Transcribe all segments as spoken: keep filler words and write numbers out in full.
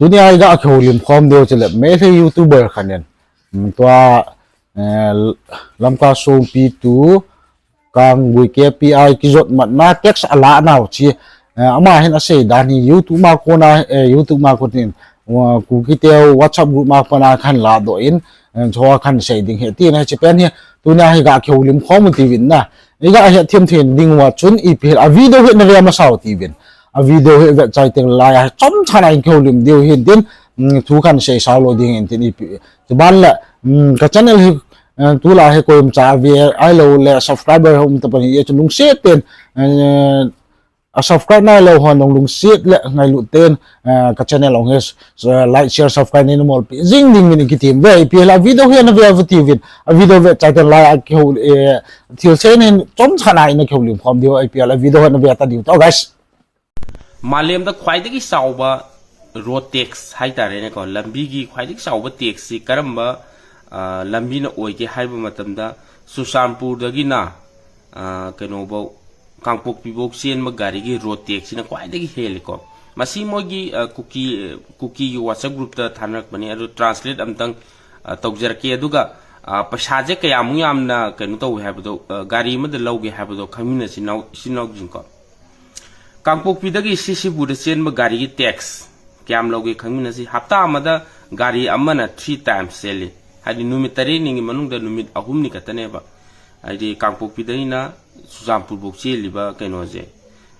Tunia iga kihoulim khom diu chule Meitei YouTuber khat in, mm, tua, eh, Lamka Songpi to Kangui K P I kijot matna tax ala nau chi, eh, ama hin asei dan hi YouTube ma kona, eh, YouTube ma konin, uh, Kuki te WhatsApp group ma kona kahin ladoh in, eh, chua kahin sei ding ahi tina hiche pen hi, tunia hi iga kihoulim khom u tiuvin na. Iga hethem thei ding uva chun ipi hel a video hi nave masa u tiuvin. A video hi vechai teng laiya hi chomcha na in kihoulim diu ahin tin, mm, thu kahin sei sao lou ding ahin tin ipi. Chuban le, mm, ka channel hi, eh, tulai hi koima cha ve ahilou le subscriber hi um tapon ahi, chun lungset ten, eh, a subscribe nailou ho nung lungset le ngailut ten, eh, ka channel ong hi, eh, like, share, subscribe nei na molpi jing ding uvin kitem ve, ipi hel a video hi nave u tiuvin, a video vechai teng laiya kihou, eh, thil sei nei chomcha na in kihoulim khom diu, ipi hel a video hi nave ta diu to, guys. Malemda khwaidagi chaoba road tax haitarene ko, lambi gi khwaidagi chaoba tax si karamba, ah, lambi na oige haiba matamda Churachandpur dagina, ah, keno bou, Kangpokpi bou chenba gari gi road tax sina khwaidagi hel ko. Masi moigi, ah, Kuki, eh, Kuki gi WhatsApp group ta thanrak bani, adu translate amtang, ah, tokjarke aduga, ah, paisa je kayamung yamna keno tou haiba do, ah, gari mada louge haiba do, khangmina sinau, sinau jing ko. Kangpokpi dagi Sisipur da chenba gari gi tax kayam louge khangmina si, hapta amada gari amana three times seli. Haidi numit tarit ni manungda numit ahum ni kataneba. Haidi Kangpokpi dagina Churachandpur bou cheliba keno je.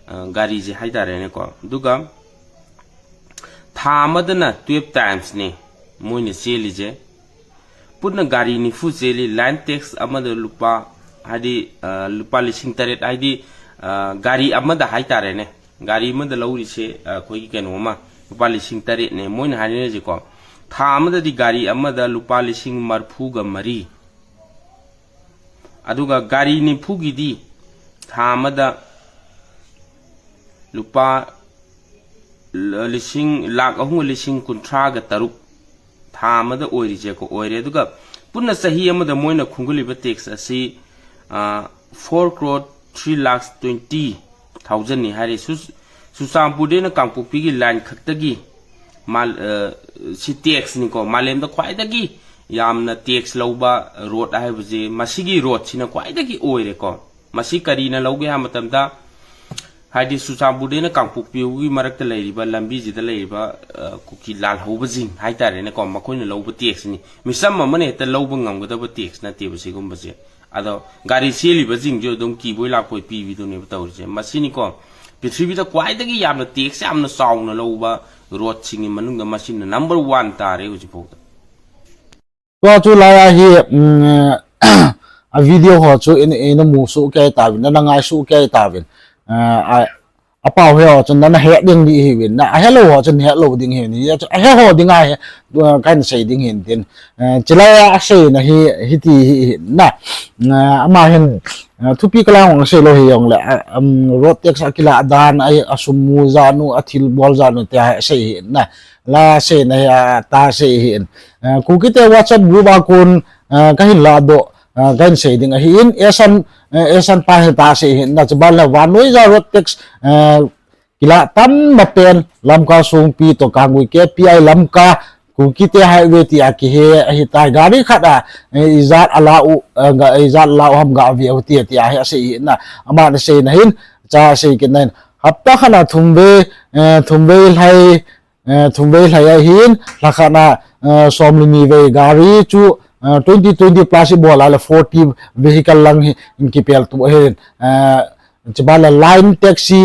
Ah, gari je haitarene ko. Duga tha amadana twelve times ni moina cheli je. Putna gari nifu cheli, line tax amada lupa, haidi, ah, lupa lising tarit, haidi, ah, gari amada haitarene. Gari amada louri se, ah, koigi keno ma, lupa lising tarit ne, moina haina je ko. Tha amada di gari amada lupa lising marfu ga mari. Aduga gari nifu gidi, tha amada lupa l-, lising, lakh ahung lising kunthra ga taruk. Tha amada oiri je ko oire. Aduga, putna chahi amada moina khunguliba tax asi, ah, four crore three lakhs twenty thousand ni haire. Sus-, Churachandpur dagina Kangpokpi gi line khaktagi, mal, eh, si tax ni ko, malemda khwaidagi yamna tax louba road ahaiba je, masigi road sina khwaidagi oire ko. Masi karina louge haiba matamda, haidi Churachandpur dagina Kangpokpi gi marakta leiriba, lambi jida leiriba, eh, Kuki lalhouba jing haitarene ko, makoina louba tax ni. Misam amana heta louba ngamgada ba tax nateba sigumba je. Ado, gari cheliba jing jo dong kiboi lakboi pibi done ba touri je. Masini ko, prithvi da khwaidagi yamna tax yamna chauna louba road sing manungda masina number one tare hujipho da. Tua chu laiya hi, mm, a video ho chu in, in a mu su kei tauvin, na ngai su kei tauvin. Ah, a, a pau he ho chu na, na he ding di hi vin, na a he lou ho chu he lou ding hi ni, ya chu a he ho ding a he, uh, kahin sei ding hin tin. Eh, chilaiya a seina hi, hiti hi, hi na. Ah, ama hin, ah, thupi kalang ong sei lou hi jongle, ah, um, road tax a kila dan, a, a sum mu jat u, a thil bol jat u, tia hi sei hi na. La seina hi, ah, ta sei hi in. Eh, Kuki te WhatsApp group a kon, eh, kahin ladoh, eh, kahin sei ding ahin, Esan, eh, Esan pa hi ta sei hi na, chuban le vannoi ja road tax, eh, kila tam ba pen, Lamka Songpi to Kangui K P I Lamka, Kuki te highway tia kihe, ahitai gari khat a, eh, ijat ala u, eh, ga, ijat ala u ham ga ve u tia, tia hi asei hi na, ama na seina hin, cha sei kit na hin, hapta khat a thumvei, eh, thumvei lhai, eh, thumvei lhai ahin, lhakhat na, eh, somleni vei gari chu, eh, twenty twenty plus ibol a le forty vehicle lang hi, in kipel tu ahin, eh, chuban le line taxi,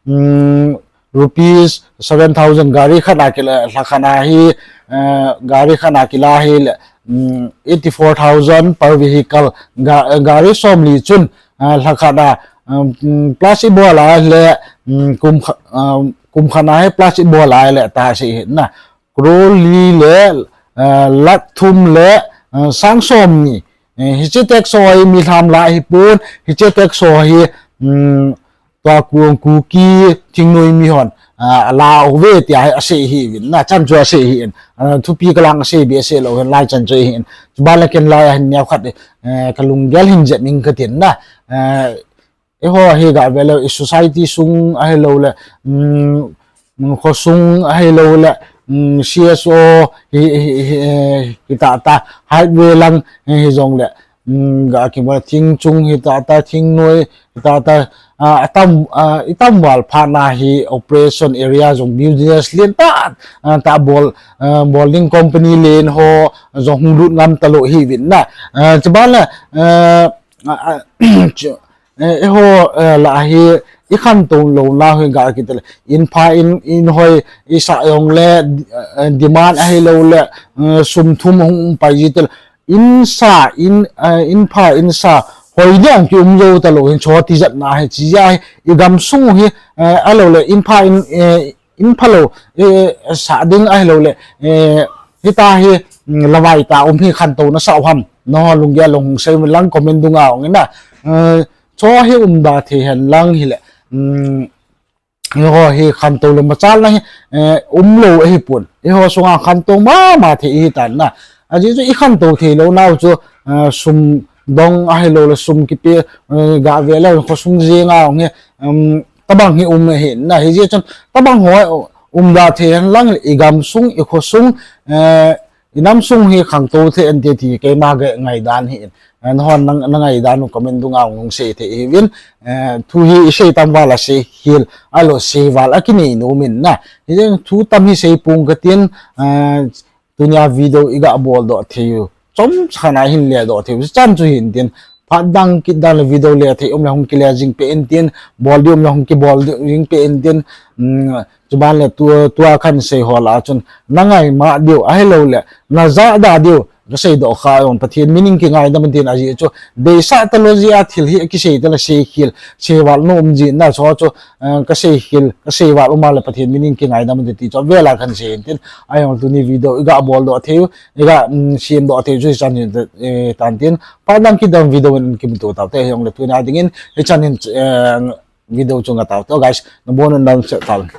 mm, rupees seven thousand gari khat na kila, lhakhat na hi, eh, gari khat na kila hi le, mm, eighty-four thousand per vehicle ga-, gari somli chun, eh, lhakhat na, um, plus ibol a le, mm, kum kha-, um, kum khat na hi plus ibol a le ta sei hi na. Crore li le, eh, lakh thum le, eh, sang somni. Eh, hiche tax ho hi mi lham la hi pon, hiche tax ho hi, mm, tua Ku-, Kuki thingnoi mi hon, ah, ala uve tia hi asei hi vin, na chan chu asei hi in, ah, thupi kalang asei be asei lou hin lai chan chu hi in, chuban le ken laiya hin neo khat, eh, kalunggel hin jep ing katin na, eh, eiho hi ga ve le, i society sung ahilou le, mm, khosung ahilouleh C S O hi, hi, hi, eh, hita ta, highway lang, eh, hijongleh, mm, ga kibol thing chung hita ta, thing noi hita ta, ah, atam, ah, itam val phat na hi operation area jong business lien ta, ah, ta bol, ah, bol ding company lien ho jong hung lut ngam talou hiuvin na. Ah, chuban le, ah, ah, chu, eh, eiho, eh, lah hi i khantou louna hi ga kiti le, in pha in, in hoi i sa jongleh, eh, demand ahilouleh, eh, sum thum hung pai ji tile, in sa, in, eh, in pha in sa hoi ding kium jou talou hin chu tijat na hi chi ja hi i gamsung hi, eh, ahilouleh in pha in, eh, in phalou, eh, sa ding ahilouleh, eh, hita hi, mm, lamai ta um hi khantou na sa u ham. Nangho lunggel a hung sei lang comment dunga hung in na. Eh, chu hi umda thei hen lang hile, mm, eiho hi khantou le machal na hi, eh, umlou ahipon. Eiho sunga khantou mama thei ihi tan na. Ajeh chu i khantou thei lounau chu, eh, sum dong ahilouleh sum kipe, eh, ga ve leu khosung jenga hung hi, um, tabang hi um ahi na. Hijeh chun tabang ho umda thei hen lang i gamsung, i khosung, eh, i namsung hi khantou thei inte ti keima ga ngaidan hi in. Eh, nangho na, na ngaidan u comment dunga hung sei thei hiuvin, eh, thu hi i sei tam val a sei khel, ahilouleh sei val a kinei nom in na. Hijeh thu tam hi sei pong katin, eh, tunia video i ga boldoh thei u chomcha khat na hin ledoh thei u chan chu hin tin, phat dang kit dang le video le thei um le hung kile jing peh in tin, bol ding um le hung kibol ding peh in tin, mm, chuban le tu, tua kahin sei ho lah a chun na ngai ma diu ahilouleh na jahda diu ka seidoh kha jong Pathen min in kingaidam in tin, ajeh chu deisah talou jeh a thil hi kisei tale sei khel, sei val nom um jin na chu chu, eh, ka sei khel, ka sei val um a le Pathen min in kingaidam in ti chu avel a kahin sei in tin, ahijongle tuni video i ga boldoh thei u, i ga, mm, semdoh thei u chu hichan hin, eh, tan tin, phat dang kit dang video in kimuto taute, ahijongle tunia dingin hichan hin, eh, video chu nga taute guys, nabon un damsel tahen.